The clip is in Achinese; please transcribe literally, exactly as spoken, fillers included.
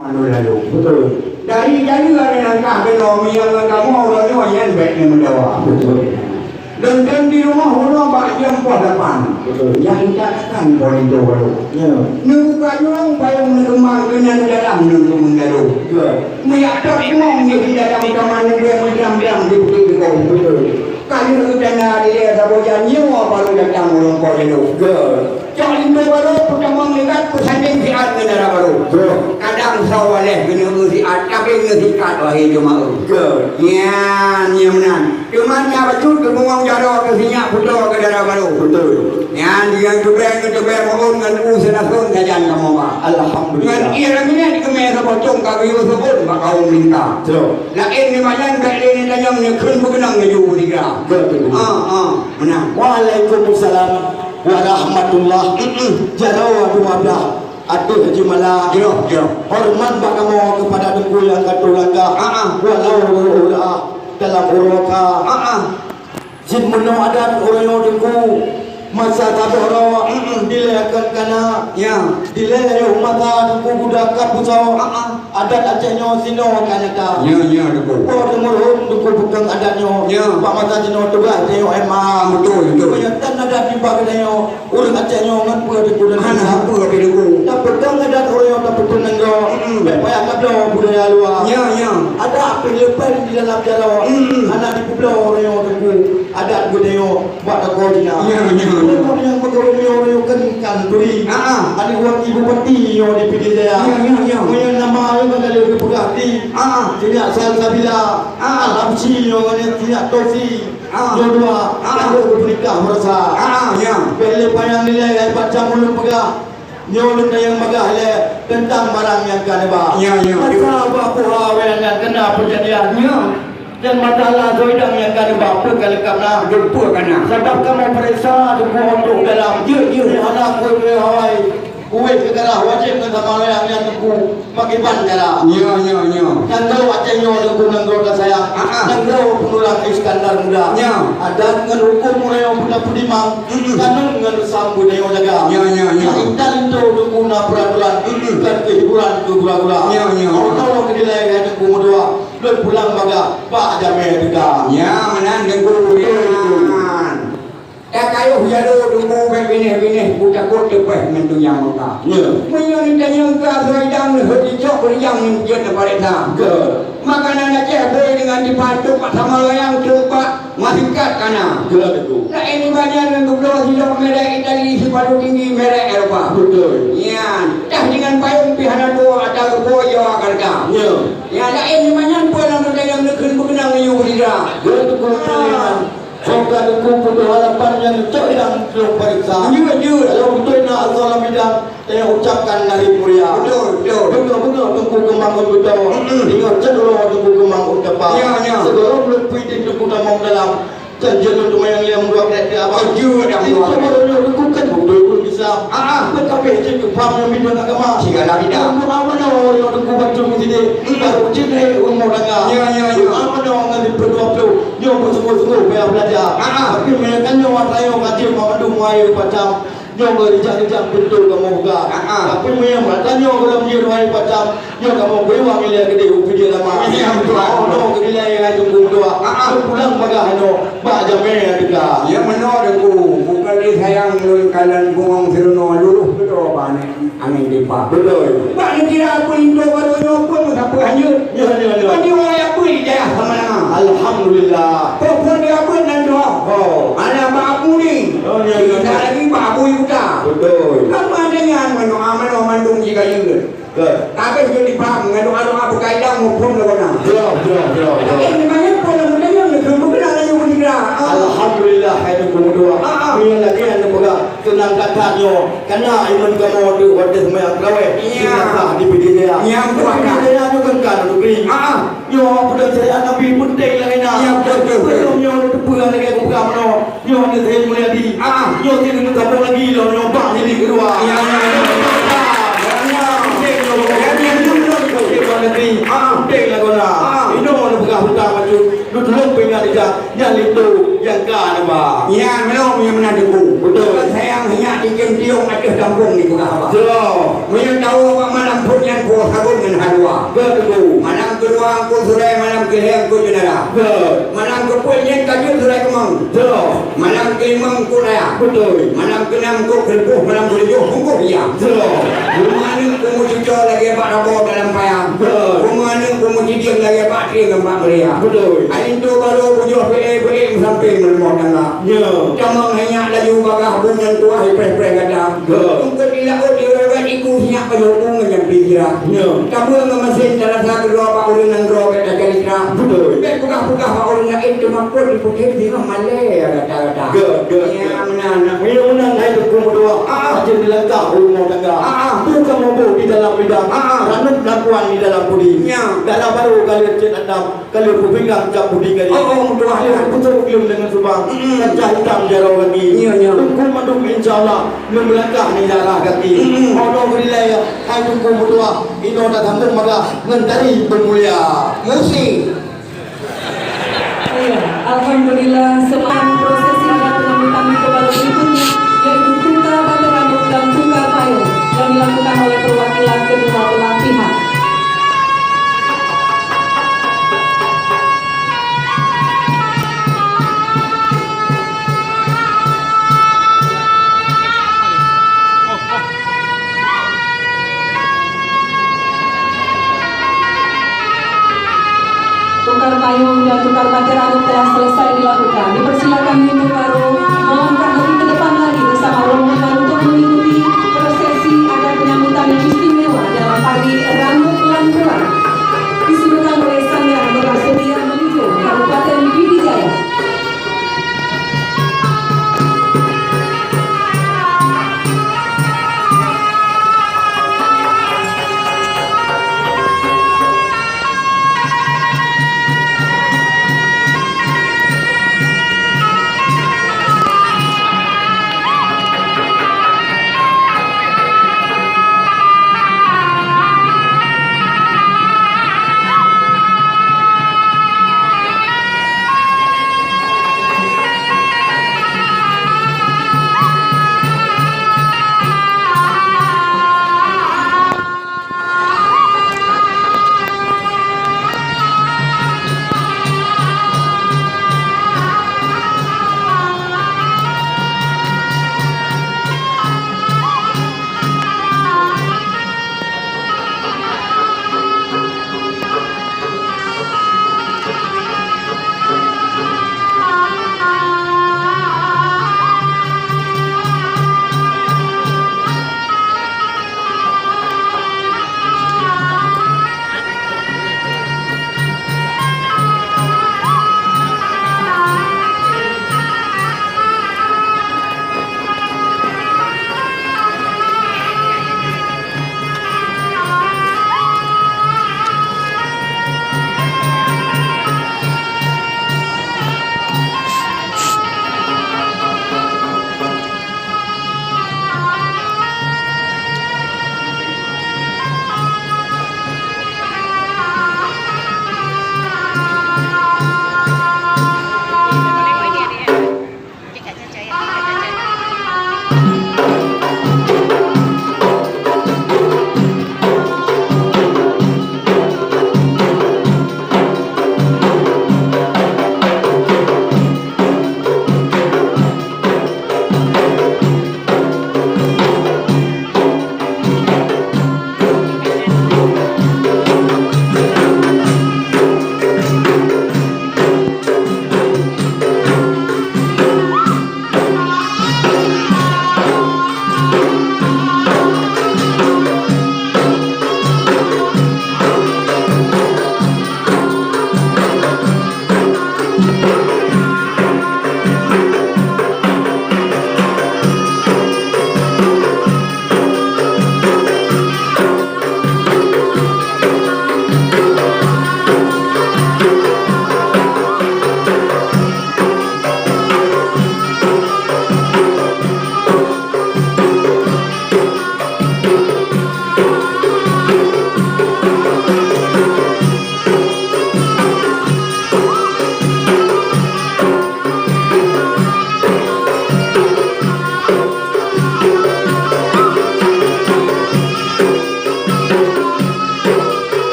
Anu lalu. Betul. Dari jalan ada langkah kena, meunyoe ngon kamoe uroe nyoe nyan bèk neumeudawa. Betul. Dan, dan di rumoh uroe bak jam poh lapan. Betul. Nyang intat akan poh linto baru. Ya. Neubuka jurông payông neukeumang keunan dalam neukeumeung lalu. Ya. Meuyak trok imong di dalam kaman neubèe meudram-dram di putih deungon. Betul. Ka lheueh geutanda dilèe saboh jan nyoe baru datang ureueng po jinoe. Betul. Cok linto barô, peutamong ligat, peusandeng siat ngon dara barô. Betul. Kadang soe waléh keuneuk siat, tapi ngon sikat wahé jeumaéh. Betul. Nyan, nyan meunan. Teuma nyan bacut keu bungong jaroe keu sinyak putôh keu dara barô. Betul. Nyan, nyan teubèe, nyan teubèe meu'ôn ngon u seunasôn sajan kamoe ba. Alhamdulillah. Ngon ié laminan keumè saboh cong ka geuyue seu'ôn bak kawôm linta. Betul. Laén nibak nyan bèk lé neutanyong neukheun beukeunong laju beusigra. Betul. Ah, ah, meunan. Waalaikumsalam warahmatullah. Mm-mm. Jaroe dua blah ateueh jeumala. Jroh, jroh. Horeumat bak kamoe keupada Teungku nyang ka trôh langkah. Ah, ah. Walau uroe dalam uroe ka. Ah, ah. Jeuet meunoe adat uroe nyoe Teungku, masa saboh droe, mm-mm, dilèe kon kana. Ya. Dilèe yoh masa Teungku guda ka pusoe. Ah, ah. Adat Aceh nyoe sinoe ka nyata. Ya, ya, Teungku. Po teumurhom Teungku peukong adat nyoe. Ya. Bak masa jinoe tugaih tanyoe éma. Betul, betul. Meunyoe tan adat nibak geutanyoe, ureueng Aceh nyoe ngon peue Teungku dan hana peue Teungku. Tapeukong adat uroe nyoe tapeuteun nanggroe. Mm-mm. Bèk payah tabloe budaya luwa. Ya, ya. Adat pih leupah di dalam jaroe. Mm-mm. Hana dipeubloe uroe nyoe Teungku. Adat geutanyoe bak takue jina. Ya, ya, ya. Ureueng nyang meugawen nyoe, nyoe kan, kan turi. Ah, ah. Aneuk waki bupati nyoe di Pidie Jaya. Ya, ya, ya. Meunyoe nama nyoe kan ka lheueh geupeugah di. Ah, ah. Sinyak Salsabila. Ah, ah. Al-Habsyi nyoe ngon sinyak Tosi. Ah. Nyoe dua. Ah. Ka lheueh geupeunikah meurasa. Ah, ah, ya. Bèk lé panyang nilai, hai macam ulôn peugah. Nyoe lôn tanyong bagah ilèe teuntang barang nyang ka neuba. Ya, ya. Masa bak puha awai nyan keunan peujadian. Ya. Dan masalah soe idang nyang ka neuba peue ka leungkap na. Peue ka na. Sabab kamoe pareksa tuboh u dalam. Ya, ya. Hana kuéh awai. Kuéh keu darah wajéb ngon sama loyang nyan Teungku pakiban cara. Ya, ya, ya. Nanggroe Aceh nyoe Teungku nanggroe tasayang. Ah, ah. Nanggroe peunurang Iskandar Muda. Ya. Adat ngon hukôm uroe nyoe beuna peudimang. Mm-mm. Kanun ngon reusam budaya jaga. Ya, ya, ya. Nyang intat linto Teungku na peuratoran. Mm-mm. Bukan keu hiburan keu gura-gura. Ya, ya. Meunoe keudilai hai Teungku meutuah. Lôn pulang bagah bak jamèe teuka. Ya, meunan Teungku. Betul, betul. Nyan. Ka kayôh jadô Teungku bèk binéh-binéh, beutakot teupèh ngon donya meuka. Ya. Meunyoe neutanyong keu asoe idang, leuhôt jicok beurijang ngon jeuet neupareksa. Betul. Makanan Aceh bri deungon dipan, teuk bak sama loyang, teuk bak Masingkat ka na. Jeulaih Teungku. Laén nibak nyan ngon geubloe silop merek Itali, sipadu tinggi merek Eropa. Beutôi. Nyan, tah deungon payông pih hana tuwoe ata geupo Jawa Karta. Nyo. Nyan laén nibak nyan peue lam geutanyoe neukheun beukeunong yue beudidra. Jeulaih Teungku. Ah. Nyan. Soe ka Teungku putôh harapan nyan cok idang lôn pareksa. Jeuet, jeuet. Kalau beutôi na asoe lam idang, Teuh ucapkan dari mulia. Betul, betul. Beungoh-beungoh Teungku keumang ôn beudoh. Mm-mm. Ingat cit uroe Teungku keumang ôn tapa. Ya, ya. Sigohlom lôn pui di Teungku tamong dalam. Kan jeuet lôn teumanyong lé dua krek di abang. Oh, jeuet dah. Di coba lôn Teungku kan beutôi pun bisa. Ah, ah. Kan kabeh jeuet keu paham nyang bidang agama. Sigala bidang. Teungku amanah lôn Teungku bacut meusidéh. Mm. Baru jeuet hai umu tangga. Ya, ya, ya. Amanah ngon di peuet dua ploh. Nyoe beusungguh-sungguh payah beulajar. Ah, ah. Tapi meunyoe kan nyoe atra nyoe ka jeuet mandum wahai pacam. Nyoe meurijang-rijang pintoe kamoe buka. Ah, ah. Tapi meunyoe mata nyoe gohlom jeuet wahai pacam, nyoe kamoe beuwang ilèe keudéh u Pidie Lama. Ya, betul. Oh, nyoe keudilai hai Teungku meutuah. Ah, ah. Lôn pulang bagah nyoe, bak jamèe teuka. Ya, meunoe Teungku. Bukon lé sayang lôn kalon bungong sirunoe lurôh keudroe bak angèn, angèn tipa. Beutôi. Bak neukira peulinto baroe nyoe pun meusapeue hanyut. Nyoe, nyoe, nyoe. Bagi ureueng Abui di dayah Samalanga. Alhamdulillah. Peue-peue di Abui nan droe. Oh. Hana bak Abu ni. Oh, nyoe, nyoe, nyoe. Lagi bak Abu Yuda. Beutôi. Kan mandum nyan manoe, manoe mandum jikayeue. Betul. Tapi jeuet dipaham, ngon doa-doa beukaidang muphom lagoena. Betul, betul, betul, betul. Tapi memangnya pola muda nyan leukeue beukeunong laju beudigra. Ah. Alhamdulillah, hai Teungku meutuah. Ah, ah. Nyoe lagèe nyang neupeugah. Seunang that-that nyoe, kana imeum kamoe duek watèe seumayang tarawèh, iya, di Pidie Jaya. Nyang kuat. Pidie Jaya nyoe kan ka negeri. Ah, ah. Nyoe peudong syariat Nabi peunteng lagèe na. Iya, betul, betul, betul. Sebelum nyoe teupeue lagèe kupeugah meunoe, nyoe Aneuk Said Mulyadi. Ah, ah. Nyoe sinoe sambông lagi lom nyoe bak jilid keudua. Iya, iya, iya. Peunteng nyoe, peunteng nyoe, peunteng nyoe, peunteng nyoe. Ah, ah. Peunteng lagoena. Ah, ah. Inoe neupeugah hutang bacut, neutulông peuingat ijak, nyan linto nyang ka neuba. Nyan meunoe nyang meunan Teungku. Betul. Sayang sinyak di kiem tiong ateueh Gampông ni bukan apa. Yo. Meunyoe tahu apa malam pun nyan kuah sabun ngan halwa. Betul. Malam kedua aku surai, malam kelima aku jenara. Betul. Malam keempat nyan kajut surai kemang. Yo. Malam kelima aku raya. Betul. Malam keenam aku kelepuh, malam ketujuh bungkuh iya. Yo. Rumah ni aku cucok lagi bak rabo dalam payah. Betul. Rumah ni aku cidiang lagi bak tri ngan bak meriah. Betul. Hari tu baru bujur pe-e-pe-e sampai meureumoh tangga. Nyo. Tamong hai nyak laju bagah bungong tuah ipreh-preh gata. Betul. Ungkot di laôt di rot iku sinyak payah bungong nyang pih sirah. Nyo. Tamong meumasén tarasa keudroe bak ureueng nyang droe bèk tacalitra. Betul. Bèk peugah-peugah bak ureueng laén teumakot di putih singoh malèe gata-gata. Good, good, good. Nyang meunan. Meunyoe meunan hai Teungku meutuah. Ah, ah. Aja dilangkah u rumoh tangga. Ah, ah. Buka mabök di dalam lidang. Ah, ah. Ranub lakuan di dalam pudi. Nya. Dara barô ka lheueh cit andam. Ka lheueh peupinggang cap budi gari. Oh, oh, meutuah. Ka lheueh putôh geuleum deungon subang. Mm-mm. Kancah hitam jaroe gaki. Iya, iya. Teungku mandum insya Allah lôn meulangkah di darah gaki. Mm-mm. Ono geurilai hai Teungku meutuah, inoe tatanggong maga ngon tari peumulia. Musik. Iya, alhamdulillah, semangat.